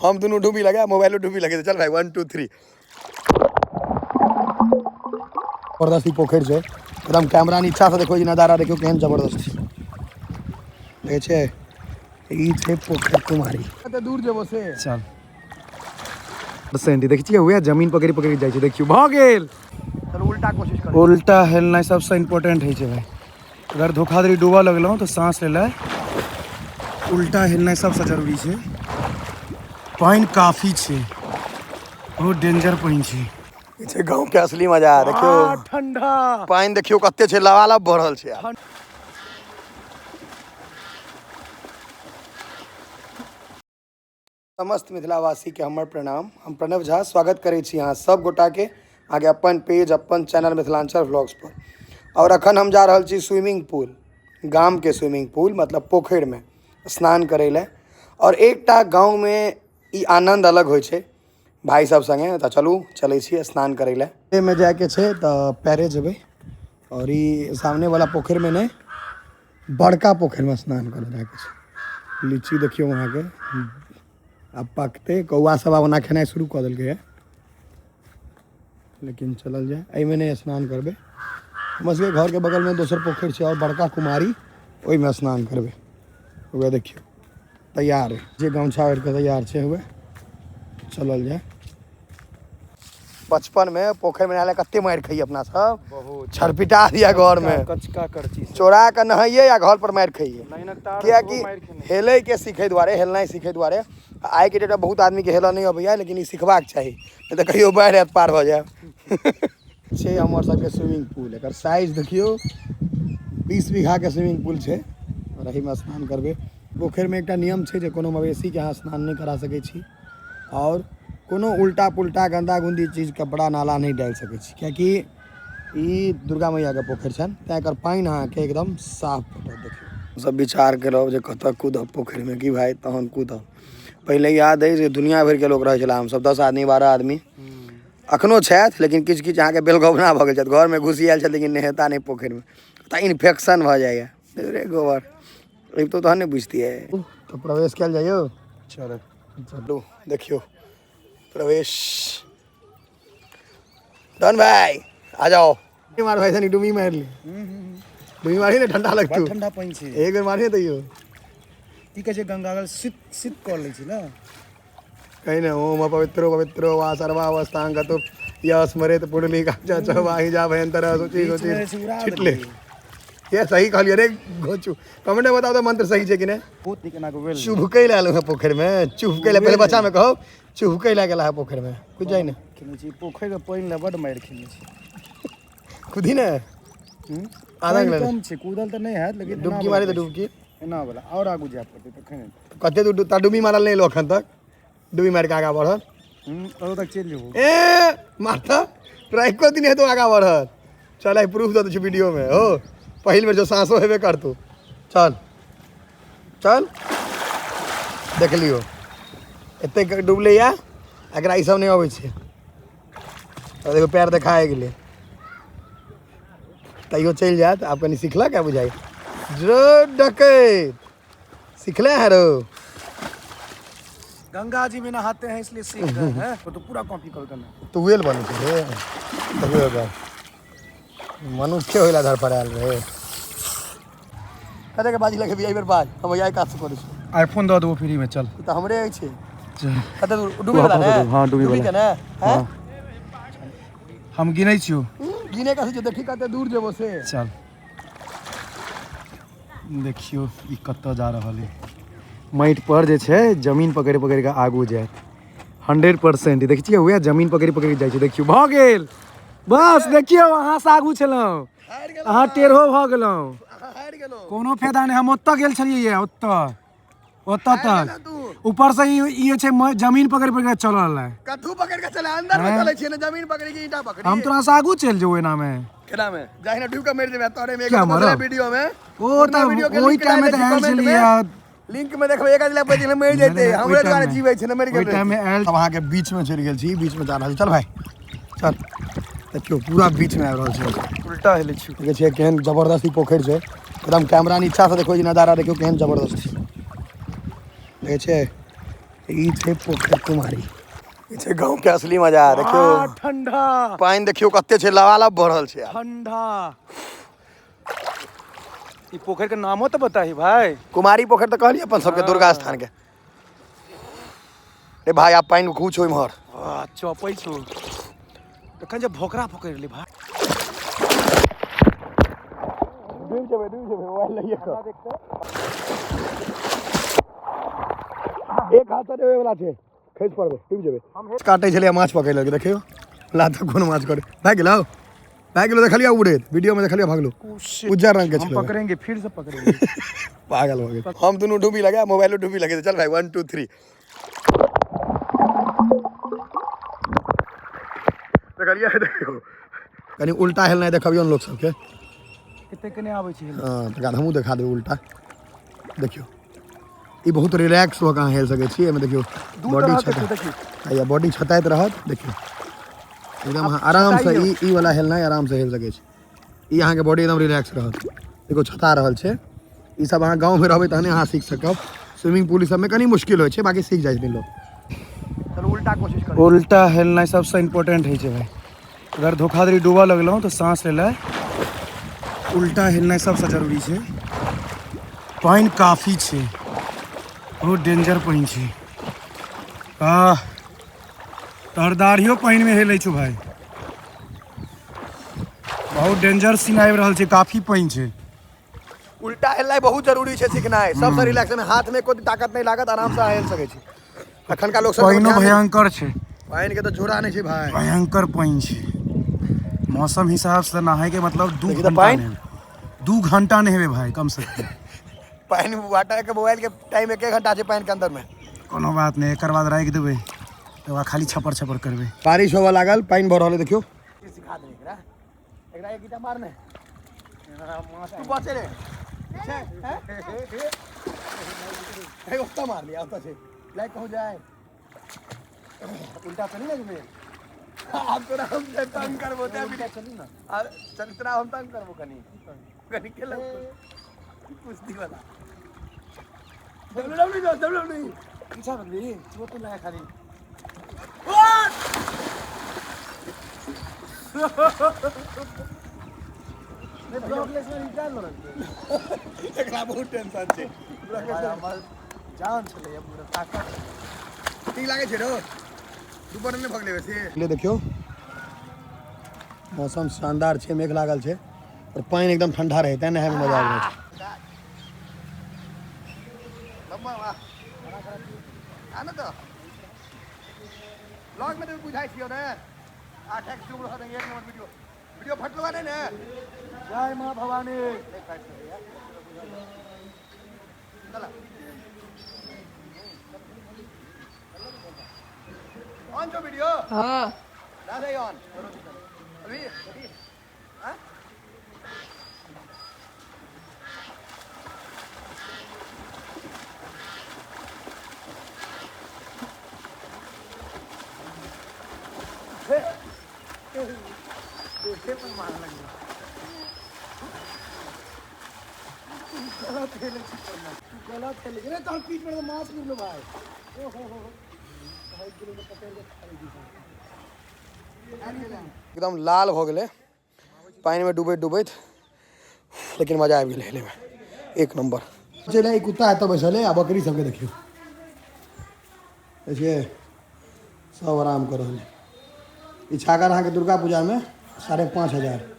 हम दुनू डुबी लगा, मोबाइलो डुबी लगे। चल भाई, 1 2 3। जबरदस्त ई पोखरि छै एकदम। कैमरा नीचा से देखो, ई नजारा देखियो केहन जबरदस्त छै। देखै छै, ई छै पोखरि कुमारी। कते दूर जेबो से? चल परसेंट देखै छियै, उएह जमीन पकड़ि पकड़ि जाइ छै। देखियौ, भऽ गेल। चल, उल्टा कोशिश कर। उल्टा हेलनाइ सबसँ इम्पोर्टेंट होइ छै भाइ। अगर धोखाधड़ी डूबऽ लगलहुँ तऽ साँस लै लए उल्टा हेलनाइ सबसँ जरूरी छै। पानि काफी छै, बहुत डेंजर पानि छै। ई छै गाँव के असली मजा, देखियौ। ठंडा। पानि देखियौ कते छै, लबालब भरल छै आब। समस्त मिथिलावासीके हमर प्रणाम। हम प्रणव झा स्वागत करै छी अहाँ सब गोटाके अहाँके अपन पेज, अपन चैनल मिथिलांचल व्लॉग्स पर। और अखन हम जा रहल छी स्विमिंग पूल, गामके स्विमिंग पूल, मतलब पोखरिमे स्नान करै लए। और एकटा गाँवमे ई आनन्द अलग होइ छै भाइ सब संगे। तऽ चलू, चलै छी स्नान करै लए। एहिमे जायके छै तऽ पैरे जेबै। और ई सामने वाला पोखरिमे नहि, बड़का पोखरिमे स्नान करै जायके छै। लीची देखियौ अहाँके आब पकतै। कौआ सब आब ओना खेनाइ शुरू कऽ देलकै है, लेकिन चलल जाय। एहिमे नहि स्नान करबै। हमर सबके घरके बगलमे दोसर पोखरि छै और बड़का कुमारी, ओहिमे स्नान करबै। उएह देखियौ, तैयार है जे गमछा ओढ़ि कऽ तैयार छै। हुए चलल जाय। बचपन में पोखरि में नहाय कते मारि खाइए अपना सब। बहुत। छरपिटा दिया घर में। कचका करची। चोरा के नहाइए या घर पर मारि खाइए। लाइनक तार। कियाकि हेलै के सीखै दुआरे, हेलनाइ सीखै दुआरे। आइ के डेटमे बहुत आदमीके हेलऽ नहि अबैया, लेकिन ई सिखबाक चाही, नहि तऽ कहियो बाढ़ि आयत, पार भऽ जायब। छै हमर सबके स्विमिंग पूल। एकर साइज देखियौ, 20 बीघाके स्विमिंग पूल छै और एहिमे स्नान करबै। पोखरिमे एकटा नियम छै जे कोनो मवेशीके अहाँ स्नान नहि करा सकै छी और कोनो उल्टा पुल्टा गन्दा गुन्दी चीज, कपड़ा नाला नहि डालि सकै छी, कियाकि ई दुर्गा मैयाके पोखरि छनि, तैँ एकर पानि अहाँके एकदम साफ भेटत। देखियौ, सब विचार केलहुँ जे कतऽ कूदब पोखरिमे की भाय, तहन कूदब। पहिले याद अइ जे दुनिया भरिके लोक रहै छलै। हमसब 10 आदमी, 12 आदमी। अखनो छथि, लेकिन किछु किछु अहाँके बेलगौना भऽ गेल छथि, घरमे घुसि आयल छथि, लेकिन नहेता नहि पोखरिमे तऽ इन्फेक्शन भऽ जाइए। रे गोबर अबितौ तहन ने बुझतियै। तऽ प्रवेश कयल जाइयो। चल। चलू, देखियौ, प्रवेश डन। भाई आ जाओ। मार भाई, तनी डुबी मारि ली, डुबी मारी ने, ठंडा लगतौ। ठंडा पानि छै। एक बेर मारिए तैयो। की कहै छै, गंगाजल शीत शीत कऽ लै छै ने। कहीं ने ओम अपवित्रो पवित्रो वा सर्वावस्थां गतो यः स्मरेत पुंडरीकाक्ष च वाहि जा भयंकर शुचि बीच में शुचि छै उड़ा छिटले। देलियै। ये सही कहलियै रे घोचू? कमेंट में बताओ तो मंत्र सही छै कि नहि। बहुत नीक एना कऽ वेल। चुभकै लए एलहुँ हेँ पोखरिमे, चुभकै लए। पहिले बच्चामे कहू, चुभकै लए गेला है पोखरिमे, कुछ जाइ ने। खेने छी पोखरिके पानि लए, बड्ड मारि खेने छी। खुदी ने। हूँ? आधा पानि गेलै। कम छै, कूदल तऽ नहि हैत, लेकिन एना डुबकी वाला मारी तऽ कहै छै। डुबकी। एना वाला आओर आगू जाय पड़तै तखन हेतै। कते दूर ता डुबी मारल नहि एलौ एखन तक, डुबी मारि कऽ आगाँ बढ़ल। हूँ, कतौ तक चलि जेबो। ए मारता तोरा, एको दिन हेतौ आगाँ बढ़ल। चल, आइ प्रूफ दऽ दै छी वीडियोमे हो। पहिल बेर जो साँसो हेबे करतौ। चल चल, देख लियौ, एतेक डूबलै या एकरा ई सब नहि अबै छै। आ देखो, पैर देखाए गेलै, तैयो चलि जायत। आब कनि सिखलक है बुझाइ जो डकैत सिखले है रो। गंगा जी में नहाते हैं, इसलिए सीख गए हैं। वो तो पूरा कॉपी कर करना। तऽ वेल बनै छै रे, देखियौ ओकर मनुष्य होइला धर पर आयल रहे। कते के बाजी लगेबी एहि बेर? बाज, हम एहि काज से करै छी। आईफोन दऽ देबो फ्री में, चल। ई तऽ हमरे अछि। चल। कते दूर डूबे वाला ने? हाँ, डूबे वाला। के ने हैं? हम गिनै छियौ। गिने का छै, देखी कते दूर जेबो से। चल, देखियौ ई कतऽ जा रहल है। माटि पर जे छै जमीन पकड़ि पकड़ि कऽ आगू जायत 100%। देखै छियै, उएह जमीन पकड़ि पकड़ि जाइ छै। देखियौ, भऽ गेल बस। देखियौ, अहाँ से आगू छलहुँ। हारि गेलहुँ। अहाँ टेढ़ो भऽ गेलहुँ। अहाँ हारि गेलहुँ। कोनो फायदा नहि। हम ओतऽ गेल छलियै, ओतऽ ओतऽ तक। तू ऊपर से ई ई जे छै जमीन पकड़ि पकड़ि कऽ चलल है। कथू पकड़ के चले? अंदर में चले छियै ने, जमीन पकड़ी के ईंटा पकड़ी? हम तोरा से आगू चलि जेबो एना मे। केना में जाहि ने, डूब के मरि जेबै तोरे में। क्या मरब? वीडियो में ओ तऽ वीडियो के ओहि लिंक टाइम में डालि तऽ दै आयल छी comment छलियै। में। लिंक में देखबै, एक आदमी बचि मरि जेतै। नहि, हमरे ओहि दुआरे टाइम में- जीबै छै ने, मरि ओहि गेल। टाइम में आयल। अब अहाँके बीच में चलि गेल छी, बीच में जा रहल छी। चल भाई चल। देखियौ, पूरा बीच में आबि रहल छी। उल्टा हेलै छी। देखै छियै केहन जबरदस्त ई पोखरि छै एकदम। कैमरा नीचा से देखो, ई नजारा देखियौ केहन जबरदस्त छै। देखै छियै, ई छै पोखरि कुमारी, ई छै गाँव के असली मजा। देखियौ ठंडा पानि, देखियौ कते छै, लबालब भरल छै आब। ठंडा। ई पोखरि के नामो तऽ बताही भाई। कुमारी पोखरि तऽ कहलियै अपन सबके, दुर्गा स्थान के। रे भाई, आब पानि खूब छौ इम्हर। वाह, चौपै छौ तखन जे भोकरा पकड़ि ले भाई। डूबि जेबै, डूबि जेबै, मोबाइल लइए कऽ। एक हाथ से देबै वाला छै, खसि पड़बै, डूबि जेबै। काटै छलियै, माछ पकड़ि लेलकै। देखियौ लात कोन माछ करे। भए गेलौ, भए गेलौ। देखलियै उड़ैत वीडियो में, देखलियै, भगलो। उज्जर रंग के हम छलै। पकड़ेंगे, फिर से पकड़ेंगे। पागल हो गेल। हम दुनू डूबी लगा, मोबाइलो डूबी लगे। चल भाई, 1 2 3। देखलियै, देखियौ कनि उल्टा हेलनाइ देखबियौ ने लोक सबके। कते कने आबै छै। हँ, तकर बाद हमहूँ देखा देबै उल्टा। देखियौ, ई बहुत रिलैक्स भऽ कऽ अहाँ हेल सकै छी एहिमे। देखियौ दू बॉडी तरहके छता छै, देखियौ। हैया बॉडी छताइत रहत। देखियौ, एकदम अहाँ आरामसँ ई ई वाला हेलनाइ आरामसँ हेल सकै छी। ई अहाँके बॉडी एकदम रिलैक्स रहत। देखियौ, छता रहल छै। ई सब अहाँ गाँवमे रहबै तहने अहाँ सीख सकब। स्विमिंग पूल ई सबमे कनि मुश्किल होइ छै, बाकी सीख जाइ छथिन लोक। चलू, उल्टा कोशिश करू। उल्टा हेलनाइ सबसँ इम्पोर्टेंट होइ छै भाई। अगर धोखाधड़ी डूबऽ लगलहुँ तऽ साँस लेनाइ, उल्टा हेलनाइ सबसँ जरूरी छै। पानि काफी छै, बहुत डेंजर पानि छै। आह, तोहर दाढ़ियो पानिमे हेलै छौ भाई। बहुत डेंजर सीन आबि रहल छै, काफी पानि छै। उल्टा हेलनाइ बहुत जरूरी छै सीखनाइ। सबसँ रिलैक्स में, हाथ में कोई ताकत नहि लागत, आरामसँ अहाँ हेल सकै छी। अखनका लोक सब पानिओ भयंकर छै। पानि के तऽ जोड़ा नहि छै भाई। भयंकर पानि छै। मौसम हिसाबसँ नहायके मतलब 2 देखी तऽ घंटा पानि। नहि, 2 घंटा नहेबै भाई कम से कम। पानि वाटर के मोबाइल के टाइम एक घंटा छै पानि के अंदर में। कोनो बात नहि, एकर बाद राखि देबै, तकर बाद खाली छपर छपर करबै। बारिश होबऽ लागल, पानि भऽ रहल है। देखियौ, सिखा दे एकरा, एकरा एक ईटा मारने। तू बचे रे छै हैं? हे, ओतऽ मार लिया, ओतऽ छै। लाइक कहूँ जाए, उल्टा चली ना जेबै। आब तोरा हम जे तंग करबो ते अभी चलू ना। आ चल, तोरा हम तंग करबो कनि कनि के लग कुश्ती वाला। डब्ल्यू डब्ल्यू जो डब्ल्यू डब्ल्यू। पीछा बदली चोट लगा खाली। एकरा बहुत टेंशन छै। जान छलै पूरा ताकत। ठीक लागै छै रो, दुपर नहि भगले बेसी ले। देखियौ, मौसम शानदार छै, मेघ लागल छै और पानि एकदम ठंडा रहै, तें नहायमे मजा आबि रहल छै। आ ने तऽ ब्लॉग में तऽ बुझाइ छियौ ने, 8x zoom रहत, एक नंबर वीडियो। वीडियो फटलो नहि ने? जय माँ भवानी। नहि फाटि सकैए। चला, ऑन छौ वीडियो? हाँ। राधे ऑन अभी अभी। हाँ, देखे पर मार लगलो। गलत खेले छी तू, गलत खेले रे। तोहर पीठ पर मांस गिरलो भाई। ओ हो हो हो, 2.5 किलो के पकड़ के खा ली। एकदम लाल भऽ गेलै पानिमे डूबैत डूबैत, लेकिन मजा आबि गेलै हेलैमे, एक नंबर। चलि, ई कुत्ता एतऽ बैसल है आ बकरी सबके देखियौ। देखिए, सब आराम कऽ रहल है। ई छागर अहाँके दुर्गा पूजामे 5,500।